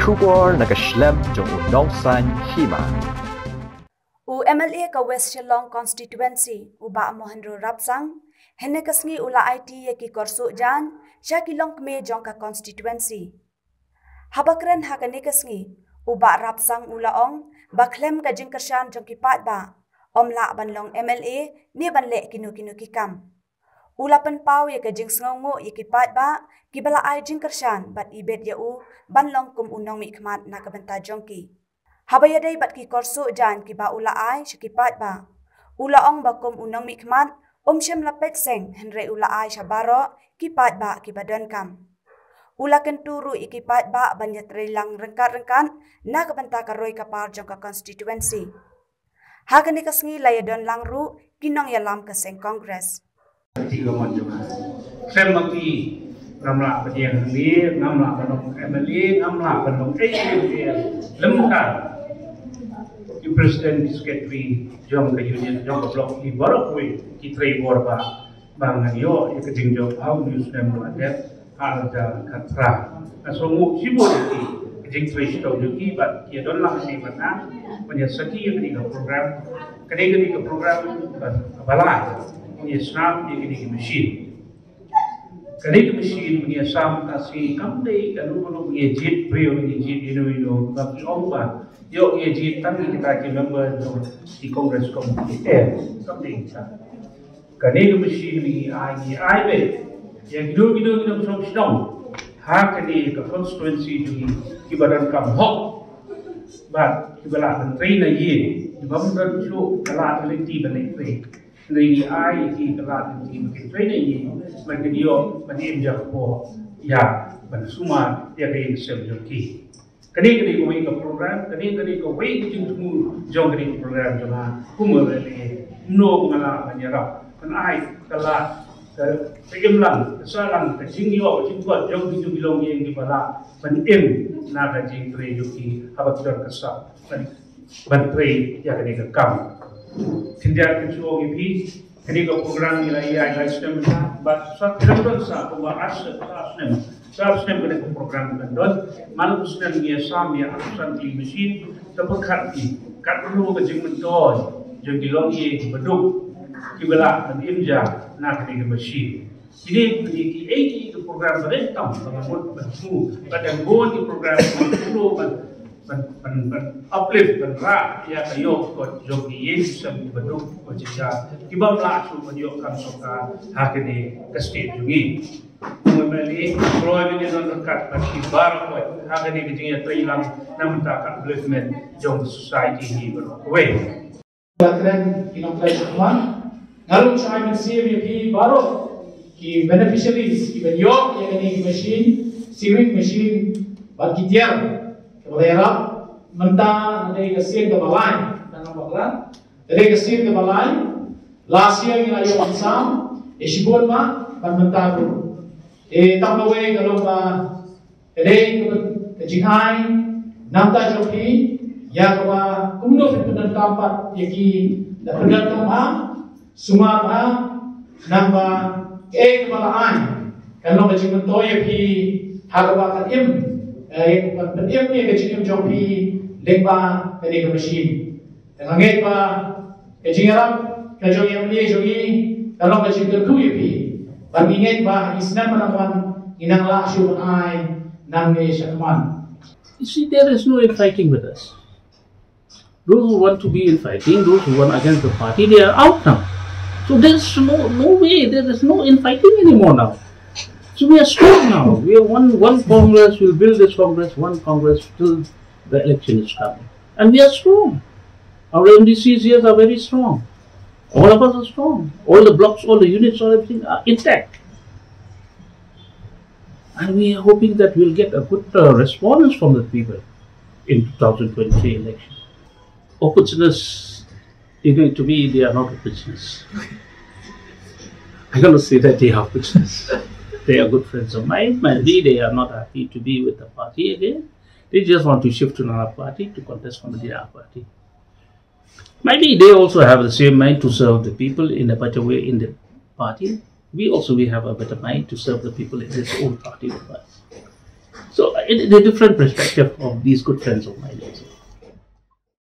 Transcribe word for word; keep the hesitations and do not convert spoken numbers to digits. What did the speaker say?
Khubor na ka shlem jong u nongsan hima. U M L A ka West Shillong Constituency, u Bah Mohenro Rapsang, hynne ka sngi u la aiti ïa ki kor suh jaiñ sha ki longkmie jong ka constituency. Haba kren ha kane ka sngi, u Bah Rapsang u la ong ba khlem ka jingkyrshan jong ki paidbah, ym lah ban long M L A ne ban leh kino kino ki kam. U la pynpaw ïa ka jingsngewnguh ïa ki paidbah kiba la ai jingkyrshan bad ibit ïa u ban long kum u nongmihkhmat na ka bynta jong ki. Haba ïadei bad ki kor suh jaiñ kiba u la ai sha ki paidbah, u la ong ba kum u nongmihkhmat, um shym la peit seng, hynrei u la ai sha baroh ki paidbah kiba donkam. U la kyntu ruh ïa ki paidbah ban ïatrei lang ryngkat ryngkat na ka bynta ka roi ka par jong ka constituency. Ha kane ka sngi la ïadon lang ruh ki nongïalam ka seng Congress. Ti ka mon jong nga. Khlem ma phi ngam lah ban ïeng hangne, ngam lah ban long M L A, ngam lah ban long ei ei ei. Lem ka ki president, ki secretary jong ka union, jong ka block, ki baroh kawei ki trei bor ba, ba ngan ïoh ïa ka jingjop ha une u snem ba dep, ha ar hajar khatphra. Nga sngewnguh shibun ïa ki, ka jingtrei shitom jong ki bad ki ïadon lang hangne bad nga ban ïa sakhi ïa kane ka program. Kane, kane ka program ba, ba lai, ngi ïa snam ïa kane ka machine. Kane ka machine ngi ïa sam, ka shi kam dei kano kano ngi ïa jied briew, ngi ïa jied ïano ïano, ba ki ong ba ïoh ngi ïa jied tang ïa kita ki member jong ki Congress committee. Eh, kam dei kita. Kane ka machine ngi ai, ngi ai beit ïa kino kino ki nongshong shnong ha kane ka constituency jong ngi kiba donkam hok bad kiba lah ban trei na ïing, kiba ym don shuh ka lad lynti ban leit trei. Hynrei ngi ai ïa ki ka lad lynti ba kin trei na ïing, ba kin ïoh ban im ja kpoh ïa, ban sumar ïa ka ïing ka sem jong ki. Kane ka dei kawei ka program, kane ka dei kawei ka jingthmu jong kane ka program jong nga kum u M L A. Kumno ba nga lah ban ïarap ban ai ka lad, ka, ka imlang, ka sahlang, ka jingïoh, ka jingkot jong ki, jong ki longïing kiba lah ban im na ka jingtrei jong ki haba ki don ka sap ban, ban trei ïa kane ka kam. Khyndiat, khyndiat ïa phi, kane ka program ngi la ïaid lai snem bad sa, kane ka don sa kumba ar snem, sa ar snem. Sa ar snem kane ka program kan don. Man la u snem ngi ïa sam ïa arphew san tylli ki machine. Te pyrkhat phi katno ka jingmyntoi jong ki longïing kiba duk kiba lah ban im ja na kane ka machine. Kine, kine kiei kiei ki program ba rit tam ba nga mut ban shu, ba dang bun ki program ba nga mut ban, ban, ban, ban uplift, ban rah ïa ka ïoh ka kot jong ki ïing ki sem kiba duk kiba jynjar, ki bym lah shuh ban ïoh kam sorkar ha kane ka state jong ngi. Kumne, nga kloi ban ïadon ryngkat bad phi baroh ha kane ka jingïatreilang na bynta ka upliftment jong ka society hi baroh kawei. Ba kren ki nongtrei shakhmat. Nga ruh nga ai mynsiem ïa phi baroh ki beneficiaries kiba ïoh ïa kane ki machine, sewing machine, bad ki tiar kiba la ïarap. Mynta ka dei ka sien kaba lai, tang ba kren, ka dei ka sien kaba lai. Last year ngi la ïoh ban sam ïa shibun, bad mynta ruh. Te tang kawei ka long ba ka dei ka, ka jingai na bynta jong phi ïa kaba kumno phin pyndonkam pat ïa ki, da pyndonkam bha, sumar bha, naba kaei kaba la ai kan long ka jingmyntoi ïa phi ha kaba kan im, eh, kan pynim ïa ka jingim jong phi lyngba kane ka machine. Te nga ngeit ba ka jingïarap ka jong i M L A jong ngi ka long ka jingkyrkhu ïa phi. Bad ngi ngeit ba ha ki snem ban wan ngin nang lah shuh ban ai nangne shakhmat. You see, there is no infighting with us. Those who want to be infighting, those who want against the party, they are out now. So there is no, no way, there is no infighting anymore now. So we are strong now. We are one, one Congress, we'll build this Congress, one Congress till the election is coming. And we are strong. Our M D Cs here are very strong. All of us are strong. All the blocks, all the units, all everything are intact. And we are hoping that we'll get a good, uh, response from the people in two thousand twenty-three election. Opportunists, you know, to me, they are not opportunists. I cannot say that they are opportunists. They are good friends of mine. Maybe they are not happy to be with the party again. They just want to shift to another party to contest from the other party. Maybe they also have the same mind to serve the people in a better way in the party. We also, we have a better mind to serve the people in this old party of ours. So it, it's a different perspective of these good friends of mine.